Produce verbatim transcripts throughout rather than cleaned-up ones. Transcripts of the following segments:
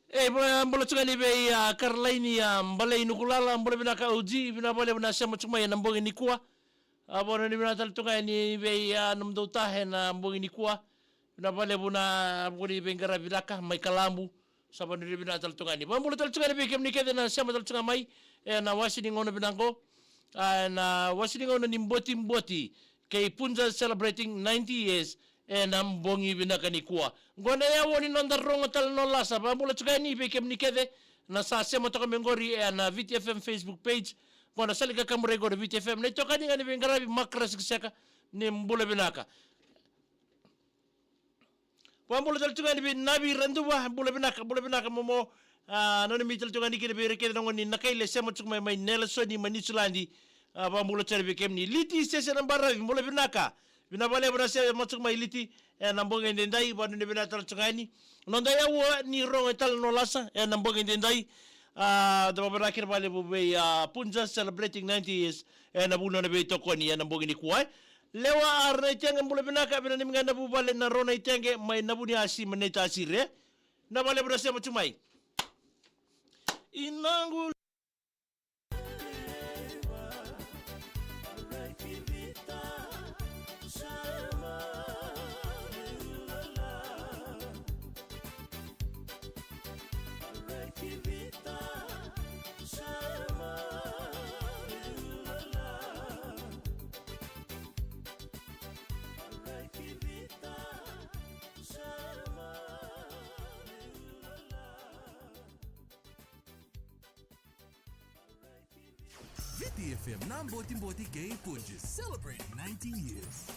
E, bula, bula tiko ga yani vei, a, Karolaini, a, Balei Nukulala, bula vinaka O G, vinaka vakalevu na sema tiko mai ena bogi nikua. A, bula ni vinaka tale tiko ga yani vei, a, nomudou ta ena bogi nikua. Vinaka vakalevu na vuku ni veiqaravi vinaka mai Kalabu. Sa bula ni vinaka tale tiko ga yani. Vakabula tale tiko ga yani vei kemuni kece na sema tale tiko ga mai ena wase ni gauna vinaka qo. A, ena wase ni gauna ni Botiboti kei Punjas celebrating ninety years ena bogi vinaka nikua. Qo na yawa ni noda rogo tale na lasa, vakabula tiko ga yani vei kemuni kece na sa sema toka mai qori ena Viti F M Facebook page. Qo na sala ni kakaburaki qori Viti F M, na itokani ga ni veiqaravi Makra Sekaseka, ni bula vinaka. Vakabula tale tiko ga yani vei Navi Raduva, bula vinaka, bula vinaka momo. A, nanumi tale tiko ga yani kina vei ira kece na gone ni Nakaile, sema tiko mai, mai Nelesoni, mai Niusiladi. A, vakabula tale vei kemuni. Liti Sese na Baravi, bula vinaka. Vinaka vakalevu na sema tiko mai Liti ena bogi edaidai, vanuinui vinaka tale tiko ga yani. Noda yawa ni rogo tale na lasa ena bogi edaidai. A, da vakavinavinaka vakalevu vei, a, Punjas celebrating ninety years ena vuku ni nona veitokoni ena bogi nikua. Lewa Aranaitege, bula vinaka, vinaka nanumi ga na vuvale na Ronaitege mai Navuniasi mai Naitasiri. Vinaka vakalevu na sema tiko mai. Inaqu Viti F M na Botiboti kei Punjas celebrating ninety years.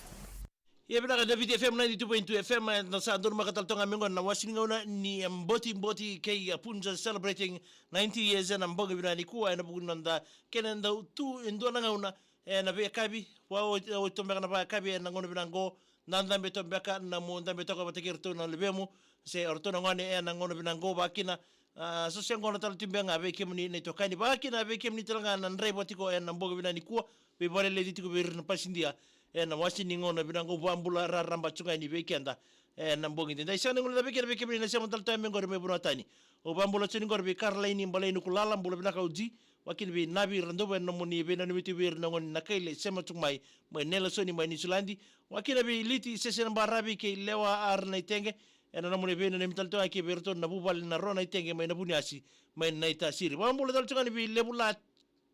Ia vinaka na Viti F M ninety-two point two F M, e, na sa donumaka tale toka ga mai qo na wase ni gauna ni, e, Botiboti kei, e, Punjas celebrating ninety years ena bogi vinaka nikua, ena vuku ni noda kena dau tu e dua na gauna ena veiyakavi, vaka o, o ito beka na vakayakavi ena gauna vinaka qo, na dabe toka beka, na mo dabe toka vata kei iratou na luvemu se o iratou na gone ena gauna vinaka qo, vakakina, a, so se gona tale tu beka ga vei kemuni na itokani, vakakina vei kemuni tale ga na draiva tiko ena bogi vinaka nikua, veivakaleleci tiko vei ira na pasidia ena wase ni gauna vinaka qo, vakabula raraba tiko ga yani vei keda ena bogi edaidai. Sega ni guilecavi kina vei kemuni na sema tale toka mai qori mai vanua tani. Au vakabula tiko yani qori vei Karolaini Balei Nukulala, bula vinaka O G, vakakina vei Navi Raduva ena nomuni veinanumi tiko vei ira na gone ni Nakaile, sema tiko mai, mai Nelesoni mai Niusiladi, vakakina vei Liti Sese na Baravi kei Lewa Aranaitege ena nomuni veinanumi tale toka ga kei vei iratou na vuvale na Ronaitege mai Navuniasi mai Naitasiri. Vakabula tale tiko ga yani vei Levula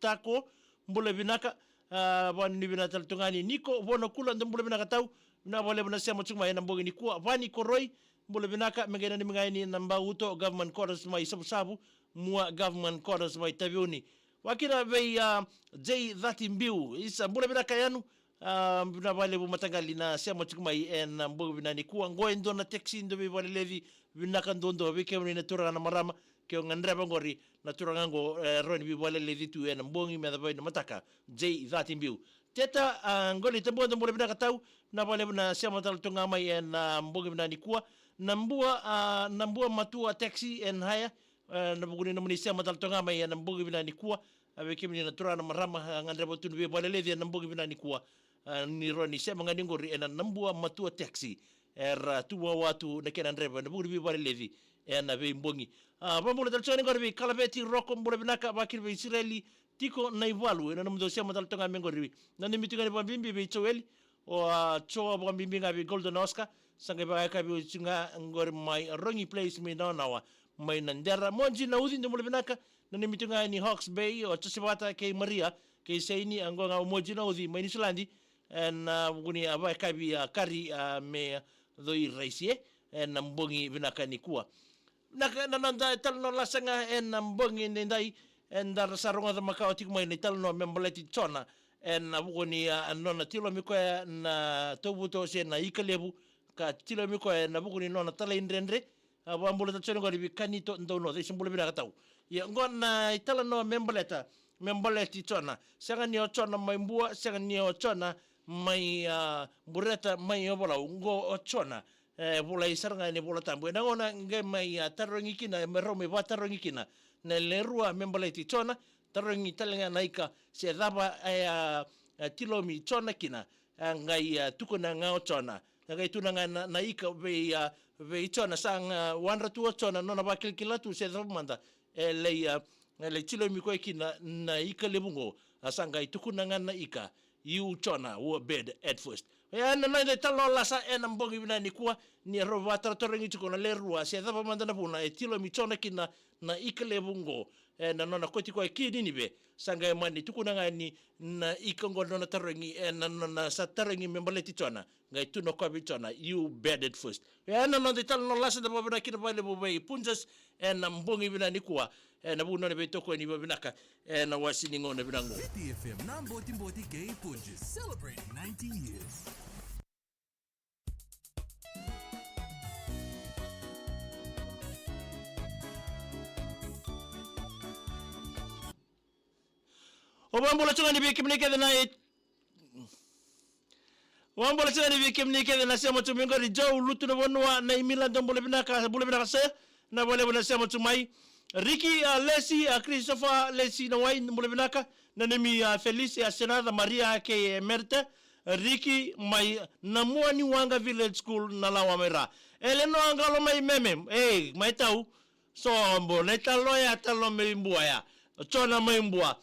Tako, bula vinaka, a, vanuinui vinaka tale toka ga yani. Niko Vonakula, dou bula vinaka tau, vinaka vakalevu na sema tiko mai ena bogi nikua. Vani Koroi, bula vinaka, me qai nanumi ga yani na Bauto Government Quarters mai Savusavu, Mua Government Quarters mai Taveuni. Vakakina vei, a, J Thirty Biu, isa bula vinaka yanu, a, vinaka vakalevu mataqali na sema tiko mai ena bogi vinaka nikua. Qo e dua na taxi, dua veivakaleleci vinaka duadua vei kemuni na turaga na marama, ke o gadreva qori na turaga qo, e, rawa ni veivakaleleci tu ena bogi me yacova na mataka. J Thirty Biu. Teta, a, Qoli Tabua, dou bula vinaka tau, vinaka vakalevu na sema tale toka ga mai ena bogi vinaka nikua. Nabua, a, Nabua Matua Taxi and Hire, e, ena vuku ni nomuni sema tale toka ga mai ena bogi vinaka nikua. A, vei kemuni na turaga na marama, a, gadreva tu na veivakaleleci ena bogi vinaka nikua. A, ni rawa ni sema ga ni qori ena Nabua Matua Taxi. Era tu wawa tu na kena draiva ena vuku ni veivakaleleci ena veibogi. A, vakabula tale tiko yani qori vei Kalaveti Roko, bula vinaka, vakakina vei Isireli Tiko Naivalu, ena nomudou sema tale toka ga mai qori. Nanumi tiko ga ni vakabibi vei Joeli, o, a, Jo, vakabibi ga vei Golden Oscar, sa qai vakayakavi oti ga qori mai Rogi Place mai Nawanawa, mai Nadera. Moji Nauci, dou bula vinaka, nanumi tiko ga ni Hawke's Bay, o Josevata kei Maria kei Seini, a, qo ga o Moji Nauci mai Niusiladi, ena, a, vuku ni, a, vakayakavi, a, kari, a, me coi raisi, e, ena bogi vinaka nikua. Na ka, na noda italanoa lasa ga ena bogi edaidai, eda sa rogoca makawa tiko mai na italanoa me baleti Jona, ena vuku ni, a, nona tilomi koya na tauvuto se na ika levu, ka tilomi koya ena vuku ni nona talaidredre. A, vakabula tale Jona qori vei Kanito Daunoca, isa bula vinaka tau. Ia, qo na italanoa me baleta, me baleti Jona. Sega ni o Jona mai Bua, sega ni o Jona mai, a, Bureta, mai Ovalau, qo o Jona. E volai sara ga ena iVola Tabu. Ena gauna qai mai, a, tarogi kina, me rau mai vakatarogi kina na lewe rua me baleti Jona, tarogi tale ga na ika se cava e a, a, tilomi Jona kina, a, qai, a, tukuna ga o Jona. E qai tukuna ga na, na ika vei, a, vei Jona, sa ga wadra tu o Jona, nona vakilakila tu se cava mada e lai, a, e lai tilomi koya kina na ika levu qo. A sa qai tukuna ga na ika, "You, Jonah, were bad at first." E na noda italanoa lasa ena bogi vinaka nikua, ni rau vakatarotarogi tiko na lewe rua se cava mada na vuna e tilomi Jona kina na ika levu qo. Ena nona kauti koya ki Ninive, sa qai mani tukuna ga ni na ika qo na nona tarogi, ena nona sa tarogi me baleti Jona, qai tukuna o koya vei Jona, "You bad at first." Ena noda italanoa lasa, da vakavinavinaka kina vakalevu vei Punjas ena bogi vinaka nikua, ena vuku ni nona veitokoni vakavinaka ena wase ni gauna vinaka qo. Viti F M na Botiboti kei Punjas, celebrating ninety years. O vakabula tu ga ni vei kemuni kece na i-, vakabula tu ga ni vei kemuni kece na sema tu mai qori, Joe Lutu na vanua na Imila, dou bula vinaka, bula vinaka se, na vakalevu na sema tu mai. Riki, a, Lesi, a, Christopher Lesi na wai, bula vinaka. Nanumi, a, Felicia, Senaca, Maria kei Emerita, Riki mai Namuaniwaqa Village School, Nalawa mai ra. Elenoa Qalo mai Meme, ei, mai tau. Sobo, na italanoa ya, italanoa mai Bua ya. Jona mai Bua.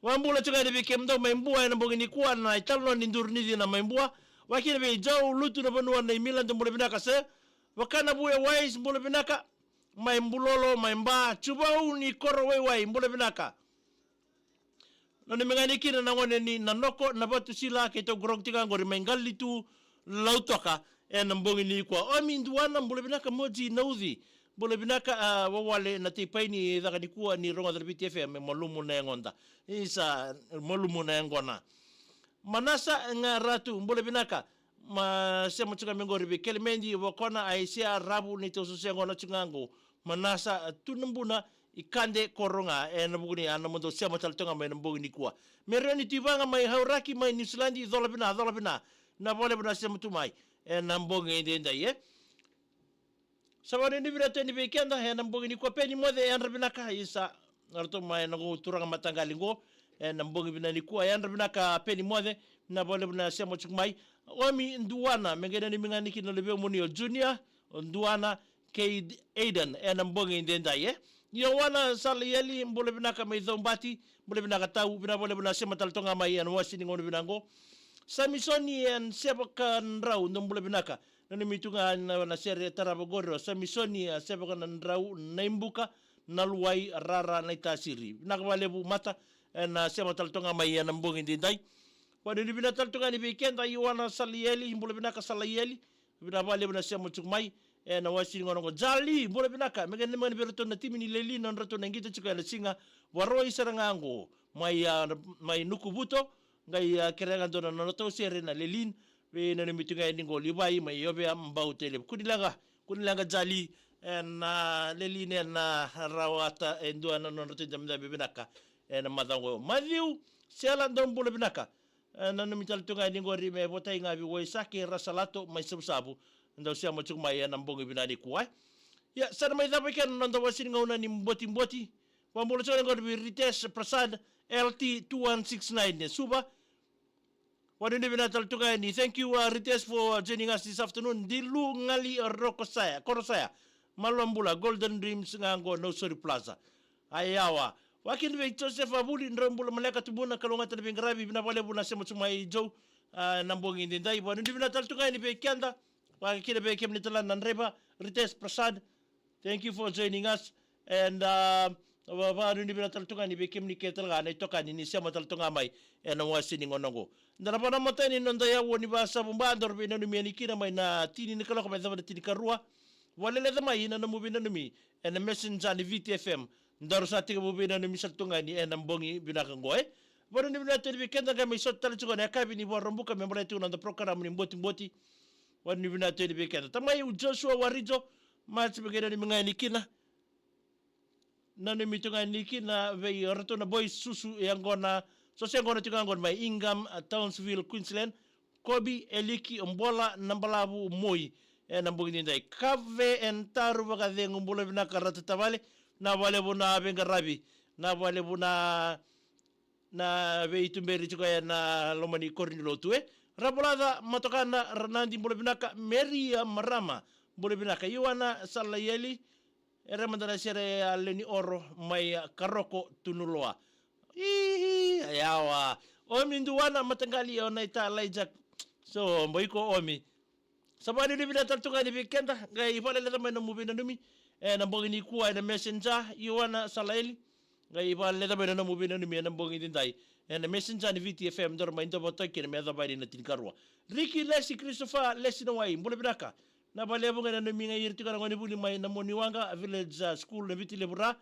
Vakabula tu ga ni vei kemudou mai Bua ena bogi nikua, na italanoa ni duru ni cina mai Bua. Vakakina vei Joe Lutu na vanua na Imila, dou bula vinaka se. Vakanavuya Wais, bula vinaka. Mai Bulolo, mai Ba, Tuvau ni Koro Waiwai, bula vinaka. Nanumi ga yani kina na gone ni Nanoko, na Vatu Sila, keitou qoroqo tiko ga qori mai Qalitu, Lautoka, ena bogi nikua. Omi Duana, bula vinaka. Moji Nauci, bula vinaka, a, wawale na teipaini caka nikua ni rogoca na Viti F M, malumu na yagoda. Isa, malumu na yagona. Manasa ga Ratu, bula vinaka. Ma sema tu ga mai qori vei Kelemedi, Vakona, Aisea, Ravu, neitou soso yagona tu ga qo. Manasa, Tunabuna, Ikade, Koroga, ena vuku ni a nomudou sema tale tu ga mai ena bogi nikua. Merioni Tivaga mai Hauraki, mai Niusiladi, cola vina, cola vina. Na vakalevu na sema tu mai ena bogi edaidai, e. Sa vakanuinui vinaka tu yani vei keda ena bogi nikua, Peni Moce, yadra vinaka, isa. Na ratou mai na noqu turaga mataqali qo ena bogi vinaka nikua, yadra vinaka Peni Moce, na vakalevu na sema tiko mai. Omi Duana, me qai nanumi ga yani kina na luvemuni o Junior, o Duana kei Aiden ena bogi edaidai, e. Ioana Salaieli, bula vinaka mai Caubati, bula vinaka tau, vinaka vakalevu na sema tale tu ga mai ena wase ni gauna vinaka qo. Samisoni ena Sevakadrau, dou bula vinaka. Nanumi tu ga na, na sere tarava qori o Samisoni, a, Sevakadrau, Naibuka, Naluwai, Rara, Naitasiri. Vinaka vakalevu mata, ena sema tale tu ga mai ena bogi edaidai. Vakanuinui vinaka tale tu ga yani vei keda, Ioana Salaieli, bula vinaka Salaieli. Vinaka vakalevu na sema tiko mai ena wase ni gauna qo. Jali, bula vinaka. Me qai nanumi ga yani vei iratou na timi ni Leli, na nodratou na qito tiko ena siga Vakarauwai sara ga qo. Mai, a, mai Nukuvuto, qai, a, kerea ga dua na nodratou sere na Leli, veinanumi tu ga yani qo Livai mai Ovea, Bau, Tailevu. Kua ni leqa, kua ni leqa Jali, ena, a, Leli, ena, a, rawata e dua na nodratou idabedabe vinaka ena macawa qo. Maciu Sela, dou bula vinaka. E, nanumi tale tu ga yani qori me votai ga vei Waisake Rasalato mai Savusavu, dau sema tiko mai ena bogi vinaka nikua, e. Ia, sa na mai cava i kea na noda wase ni gauna ni Botiboti. Vakabula tiko yani qori vei Ritesh Prasad, L T two one six nine, e Suva. Vakanuinui vinaka tale tu ga yani. Thank you, uh, Ritesh, for, uh, joining us this afternoon. Dilu Gali Rokosaya, Korosaya. Malua bula, Golden Dreams ga qo, Nausori Plaza. Ai yawa. Vakakina vei Joseph Avuli, drau bula maleka Tubuna, kalougata na veiqaravi, vinaka vakalevu na sema tu mai Joe, a, na bogi edaidai. Vakanuinui vinaka tale tu ga yani vei keda. Vakakina vei kemuni tale ga na draiva, Ritesh Prasad. Thank you for joining us. And, uh, va, vakanuinui vinaka tale tu ga yani vei kemuni kece tale ga na itokani ni sema tale tu ga mai ena wase ni gauna qo. Da na vakanamata yani na noda yaua ni vasavu ba, daru veinanumi yani kina mai na tini ni kaloko me yacova na tinikarua. Vakaleleca mai na nomu veinanumi ena Messenger ni Viti F M. Daru sa tekivu veinanumi sara tu ga yani ena bogi vinaka qo, e. Vakanuinui vinaka tu yani vei keda, qai mai sota tale tiko na yakavi ni Vakaraubuka me baleta tiko na noda porokaramu ni Botiboti. Vakanuinui vinaka tu yani vei keda. Tamai u Joshua Warijo, Mats, me qai nanumi ga yani kina. Nanumi tu ga yani kina vei iratou na boys, susu yaqona, soso yaqona tiko ga qori mai Ingham, a, Townsville, Queensland. Kobi, Eliki, Bola, Nabalavu, Moi, ena bogi edaidai. Kave and Taru Vakacegu, bula vinaka Rata Tavale, vinaka vakalevu na veiqaravi, vinaka vakalevu na, na veituberi tiko ena loma ni koro ni lotu, e. Ravolaca Matokana Ranadi, bula vinaka. Meria Marama, bula vinaka. Ioana Salaieli, e re mada na sere a Leni Oro mai a Karoko Tunuloa. Ihi, yawa. Omi Duana Mataqali, o Naita Laijak. So, boiko Omi. Sa vakanuinui vinaka tale tu ga yani vei keda, qai vakaleleca mai na nomu veinanumi ena bogi nikua ena Messenger, Ioana Salaeli. Qai vakaleleca mai na nomu veinanumi ena bogi nidai ena Messenger ni Viti F M, daru mai dovatoki kina me yacova yani na tinikarua. Riki Lesi, Christopher Lesi Nawai, bula vinaka. Na valevu ga na nomi ga ira tiko na gone vuli mai na Moniwaqa Village, uh, School na Viti Levu Ra.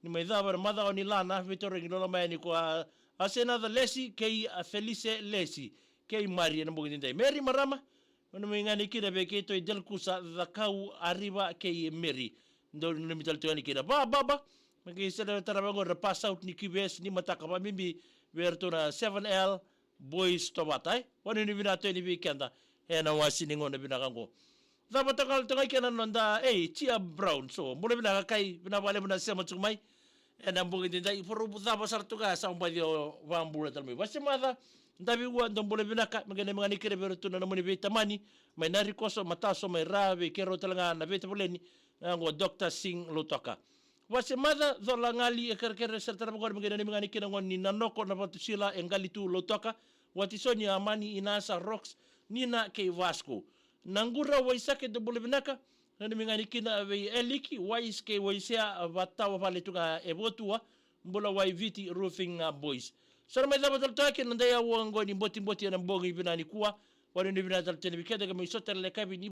Ni mai cava na macawa ni lana, veitarogi loloma yani ko a, a Senaca Lesi kei a Felice Lesi kei Mari ena bogi nidai. Meri Marama, o na mai gani kina vei keitou i Delkusa, Cakau, Ariva kei Meri. Dou nanumi tale tu yani kina. Va Baba, me kei sele tarava qori na pass out ni Q V S ni mataka, vakabibi vei iratou na seven L Boys Tovata, e. Vakanuinui vinaka tu yani vei keda ena wasi ni gauna vinaka qo. Cava tale toka ga kina na noda, ei, Tia Brown. So, bula vinaka kai, vinaka vakalevu na sema tiko mai ena bogi nidai. Vakarubu cava sara tu ga, sa baci o vakabula tale mai. Vasemaca Daviua, dou bula vinaka, me kena me gani kere vei iratou na nomuni veitamani mai Narikoso, Mataso, mai Ra, vei keirau tale ga na veitavaleni ga qo, Doctor Singh Lautoka. Vasemaca Cola Gali, e kerekere sara tale vakori, me kena me gani kina goni Nanoko, Navatutuila, e Qalitu Lautoka, Watisoni, Amani, Inasa, Rox, Nina kei Vasco. Naqura Waisake, dou bula vinaka, nanumi ga yani kina vei Eliki, Wais kei Waisea, Vatawa vale tu ga e Votua, bula wai Viti Roofing, uh, Boys. Sa na mai cava tale toka kina na dai au oqo ni botiboti ena bogi vinaka nikua, vakanuinui vinaka tale tu yani vei keda ka mai sota na lekavi ni